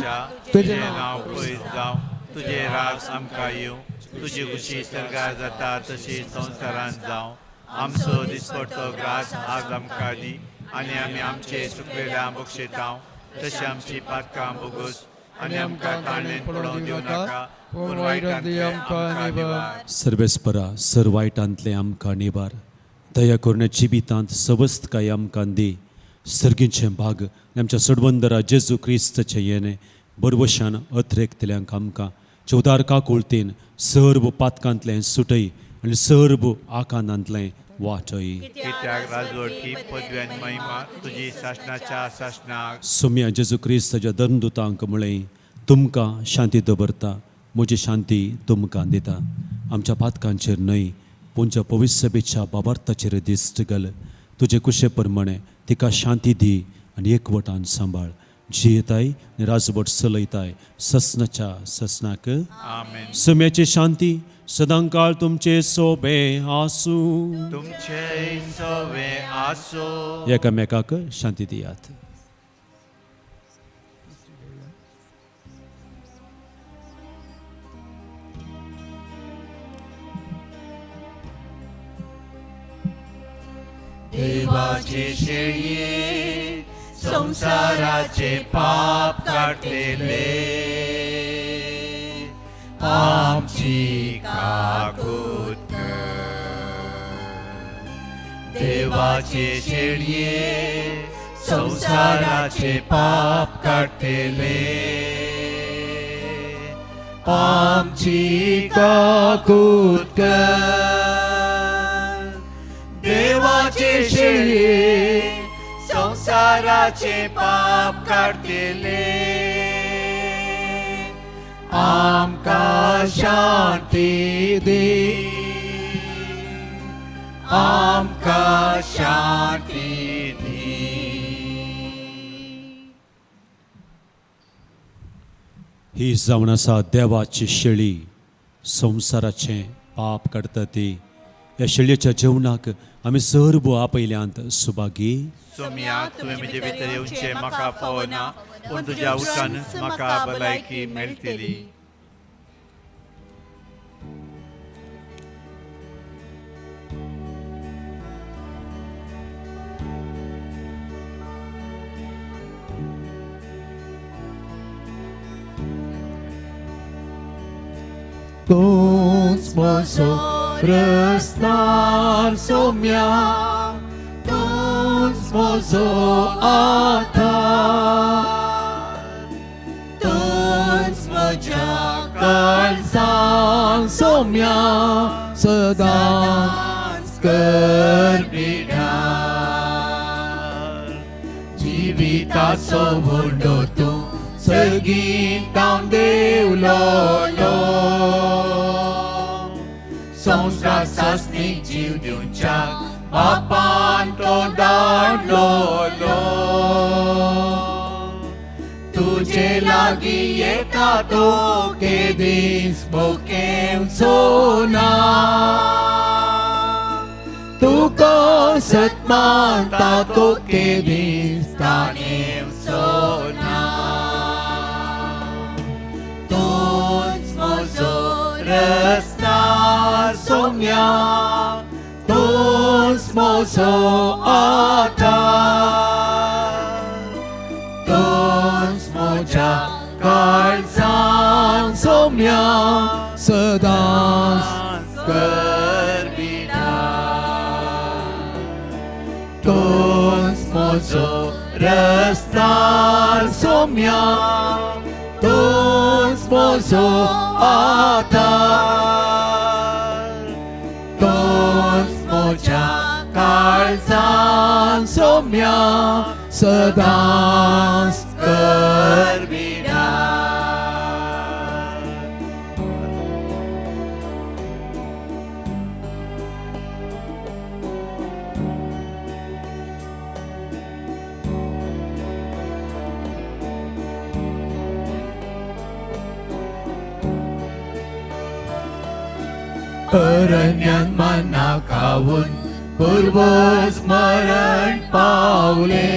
तुजें नांव पयस जावं, तुजें राज आमकां येवं, तुजी खुशी सर्गार जाता तशी संवसारांत जावं. आमचो दिसपडतो ग्रास आज आमकां दी आनी आमी आमचे सुकलेल्या बक्षेतांव तशी आमची पातकां बोगस आनी आमकां ताणें पडोवंक दिवं नाका पूण वायटांतलें आमकां निवार. सर्वेस्परा सर वायटांतलें आमकां निवार, दया करून जिवितांत सवस्तकाय आमकां दी. सर्गीचें भाग आनी आमच्या सडवंदरा जेजू क्रिस्ताचें येणें बरवशान अथरेकतल्यांक आमकां चवदार काकुळतीन सर्व पातकांतलें सुटय आनी सर्व आकांतांतलें वाटय. कित्याक राजवटकी पदवी आनी महिमा तुजी सासणाच्या सासणाक. सोम्या जेजू क्रिस्ताच्या धर्मदुतांक म्हळें, तुमकां शांती दवरता, म्हजी शांती तुमकां दिता. आमच्या पातकांचेर न्हय पूण पवित्र सभेच्या बाबार्थाचेर दिश्ट घाल. तुजे कुशे प्रमाणे तिका शांती दी आनी एकवटान सांबाळ. जियेताय आनी राजवट चलयताय ससनाच्या ससनाक. आमेन. सम्याची शांती सदांकाळ तुमचे सोबे आसूं. तुमचे सवे आसो. एकामेकाक शांती दियात. देवाचे शेळये संसाराचे पाप काडटले, आमची काकूत कर. देवाचे शेळये संसाराचे पाप काडटले, आमची काकूत कर. देवाचे शेळये संसाराचे पाप काडटले, आमकां शांती दी, आमकां शांती दी. ही जावन आसा देवाची शेळी संवसाराचें पाप काडटा ती. ह्या शेळयेच्या जेवणाक आमी सर्व आपयल्यांत सुभागी. सोम्या, तुवें म्हजे भितर येवचें म्हाका फावना, पूण तुज्या उठानच म्हाका भलायकी मेळटली. तूंच म्हजो रस्तार सोम्या, तूंच म्हजो आधार, तूंच म्हज्या काळजान सोम्या सदांच करबिणार. जिविताचो व्हडलो तूं सर्गींत देवलो, संवसार सासणीक जीव दिवच्याक बापान तो धाडलो. तुजे लागीं येता तो केदीस भोकेवचो ना, तुका सत्मानता तो केदीस ताणेवचो ना. तूंच म्हजो रस्ता सोम्या, तूंच म्हजो आधार, तूंच म्हज्या काळजान सोम्या सदांच करबिणार. तूंच म्हजो रस्तार सोम्या, तूंच म्हजो आधार, तूंच म्हज्या काळजान काळजान सोम्या सदांच कर अरण्यान मना खावन पूर्वज मरण पावले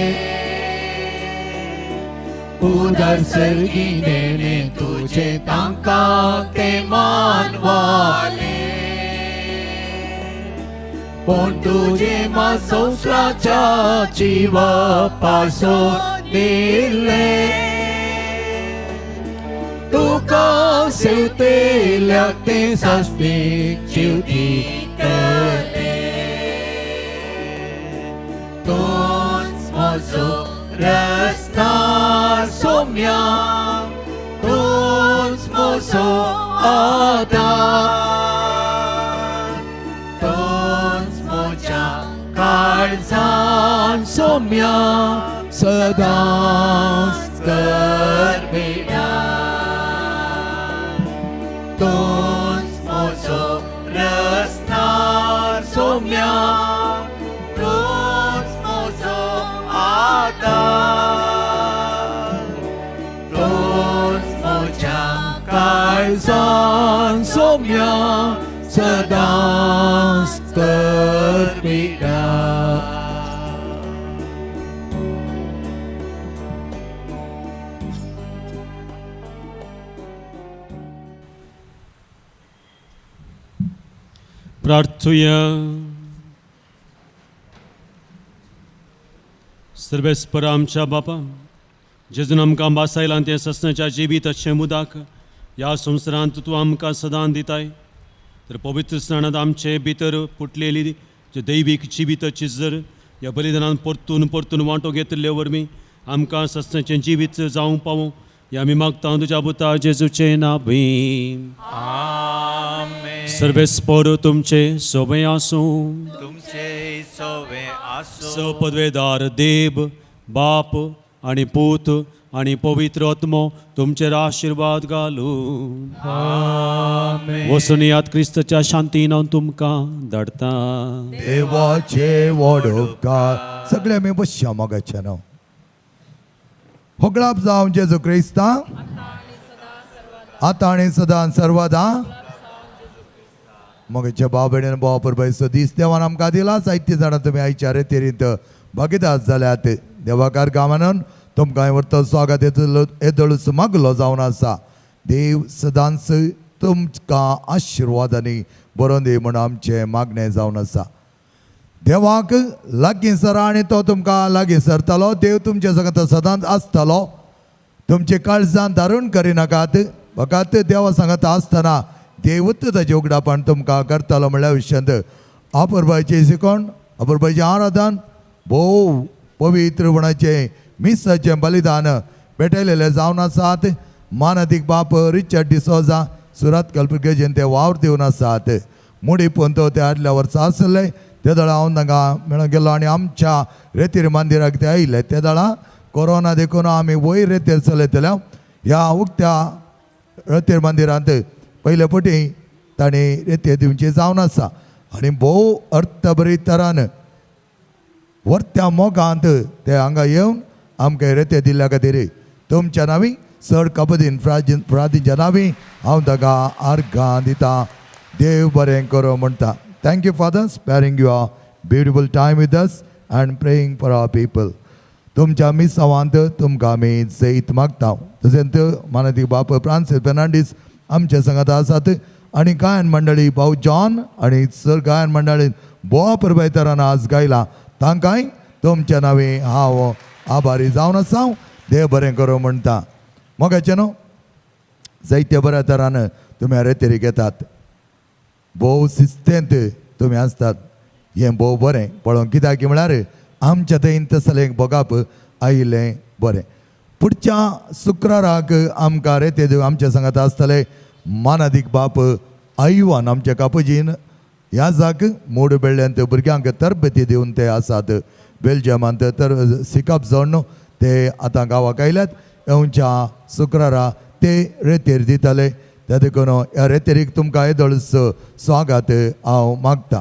उदर सर्गी देणे तुझे तांकां ते मानवाले पूण तुझे मा संवसाराच्या जिवा पासून दिले तुका सेवतेल्या ते सास्तीक जीव दितले तूंच म्हजो रस्तार सोम्या तूंच म्हजो आदार तूंच म्हज्या काळजान सोम्या सदांच कर बेडा तूंच म्हजो रस्तार सोम्या तूंच म्हजो आदार तूंच म्हज्या काळजान सोम्या सदांच कर बेडा. प्रार्थुया. सर्वेस्पर आमच्या बापा, जेजून आमकां बासायलां तें ससनाच्या जिवीत मुदाक ह्या संवसारांत तूं आमकां सदां दिताय, तर पवित्र स्नानांत आमचे भितर फुटलेली जे दैवीक जिविताची जर ह्या बलिदानान परतून परतून वांटो घेतिल्ले वरवीं आमकां ससनाचें जिवीत जावंक पावूं, ह्या आमी मागता तुज्या पुता जेजूचें नांवी. सर्वेस्पर तुमचे सोबे आसूं. तुमचे सोवे आसूं. सपदवेदार देव बाप आनी पूत आनी पवित्र आत्मो तुमचेर आशिर्वाद घालूं. वचून याद क्रिस्तच्या शांतीन हांव तुमकां धाडटा. देवाचे व्हड उपकार. सगळे आमी बसया मोगाचे नांव होगळाप जावं जेजू क्रिस्ता आतां आनी सदां सर्वदा. मोगाच्या भाव भयणीन भाव परबायचो दीस देवान आमकां दिला. जायतीं जाणां तुमी आयच्या रेतेरींत भागीदार जाल्यात. देवाकार गांवान तुमकां व्हरतो स्वागत येदोळूच मागलो जावन आसा. देव सदांच तुमकां आशिर्वादांनी बरोवन दी म्हूण आमचें मागणें जावन आसा. देवाक लागीं सरा आनी तो तुमकां लागीं सरतलो. देव तुमच्या संगत सदांच आसतलो. तुमचे काळजान धारून करिनाकात, फकत देवा सांगत आसतना देवूच ताचें उगडापण तुमकां करतलो म्हणल्या विशयांत आपुरबायचें शिकोण, आपुरबायचें आराधन, भोव पवित्रपणाचें मिसाचें बलिदान पेटयलेलें जावन आसात. मानादीक बाप रिचर्ड डिसोजा सुरात कल्पिकेजेन ते वावर दिवन आसात. मुडी पंतो ते आदल्या वर्सा आसले ते दळा हांव तांकां मेळूंक गेलो आनी आमच्या रेतीर मंदिराक ते आयिल्ले. ते दळा कोरोना देखून आमी वयर रेतीर चलयतले. ह्या उक्त्या रेतीर मंदिरांत पयले पटी तांणी रेती दिवची जावन आसा आनी भोव अर्थबरी तरान वर्त्या मोगांत ते हांगा येवन आमकां रेते दिल्ल्या खातीर तुमच्या नांवी चड कबदीन फ्रादींच्या नांवी हांव ताका आर्गां दिता. देव बरें करूं म्हणटा. Thank you father sparing your beautiful time with us and praying for our people. तुमच्या मिसावांत तुमकां आमी जैत मागता. तशेंच मानादीक बाप फ्रांसीस फेर्नांडीस आमच्या सांगात आसात आनी गायन मंडळी भाऊ जॉन आनी सर गायन मंडळीन बोवा परबायतरान आज गायला तांकांय तुमच्या नांवी हांव आभारी जावन आसा. देव बरें करूं म्हणटा. मोगाचें न्हू जायते बऱ्या तरान तुमी रेतेरी घेतात, भोव शिस्तेंत तुमी आसतात. हें भोव बरें पळोवंक कित्याक म्हळ्यार आमच्या थंय तसलें भोगप आयिल्लें बरें. पुढच्या शुक्राराक आमकां रेते देव आमच्या सांगात आसतले मानादीक बाप आयवान आमच्या कापुजीन ह्या जाक मोड बेळ्ळ्यांत भुरग्यांक तरबेती दिवन ते आसात. बेल्जियमांत तर सिकप जावन ते आतां गांवाक आयल्यात. येवच्या शुक्रारा ते रेतीर दिताले. त्या देखून ह्या रेतेरीक तुमकां येदोळच स्वागत हांव मागता.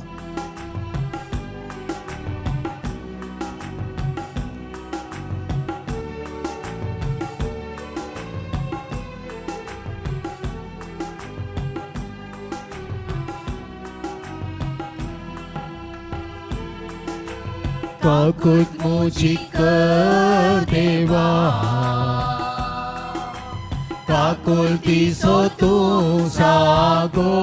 काकूत मोजी कर देवा, काकुळतीचो तूं जागो,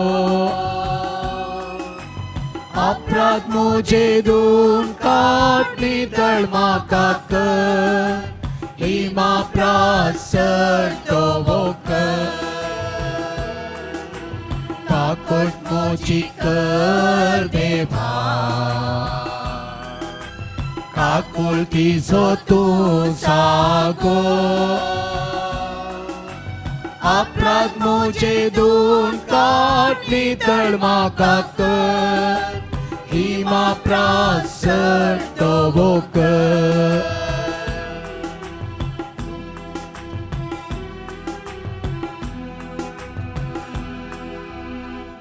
अपराध म्हजे दोन काट नितळ म्हाका कर, हिमा प्रासर तो कर, काकूट मोजी कर देवा, काकुळतीचो तूं जागो, अपराध म्हजे दोन काट नितळ म्हाका कर, हिमा प्रासर तो कर.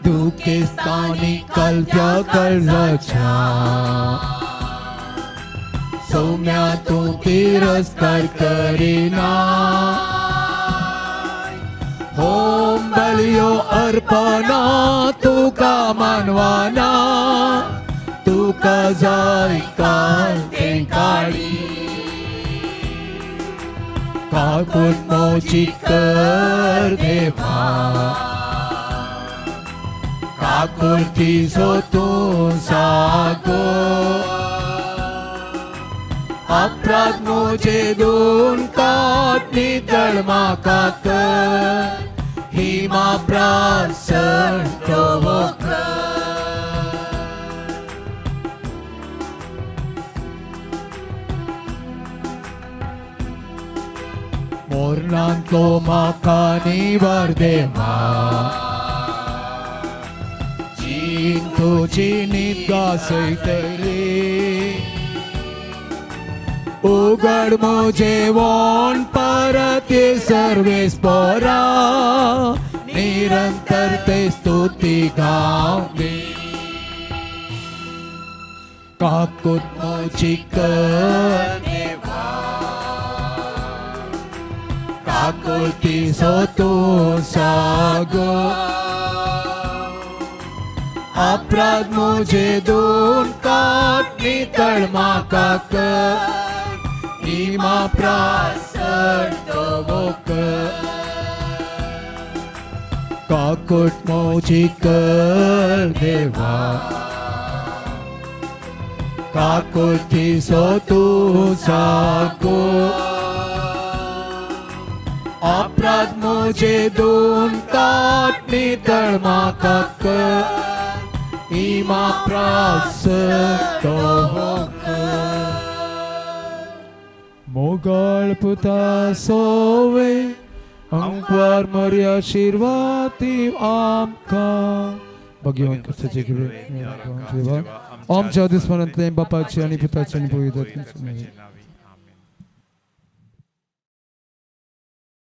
दुखेस्तानी कल्प्या कर्जाच्या सौम्या तूं तिरस्कार करिना, होम बलियो अर्पणा तुका मानवाना, तुका जाय कांतें काळी, काकूट मोजी कर देवा, काकुळतीचो तूं जागो, अपराध म्हजे दोन काट नितळ म्हाका कर, हिमा प्रासर तो कर. मोरणांतलो म्हाका निवार देवा, जीण तुजी न्हीद गासयतली, उगड म्हजें वोण परत ये सर्वेस पोरा, निरंतर ते स्तुती गावंदी, काकूट म्हजी कर देवा, काकुळतीचो तूं जागो, अपराध म्हजे दोन काट नितळ म्हाका कर, हिमा प्रासर तो कर, काकूट मोजी कर देवा, काकुळतीचो तूं जागो, अपराध म्हजे दोन काट नितळ म्हाका कर, हिमा प्रासर तो कर. मोगाळ पुता सोवे अंकवार मरी आशिर्वादी आमकां भगवान क्रिस्ताचे कृपेन आमच्या दुस्मनांतलें बापाचे आनी पुताचे आनी पवित्र आत्म्याचे नांवान.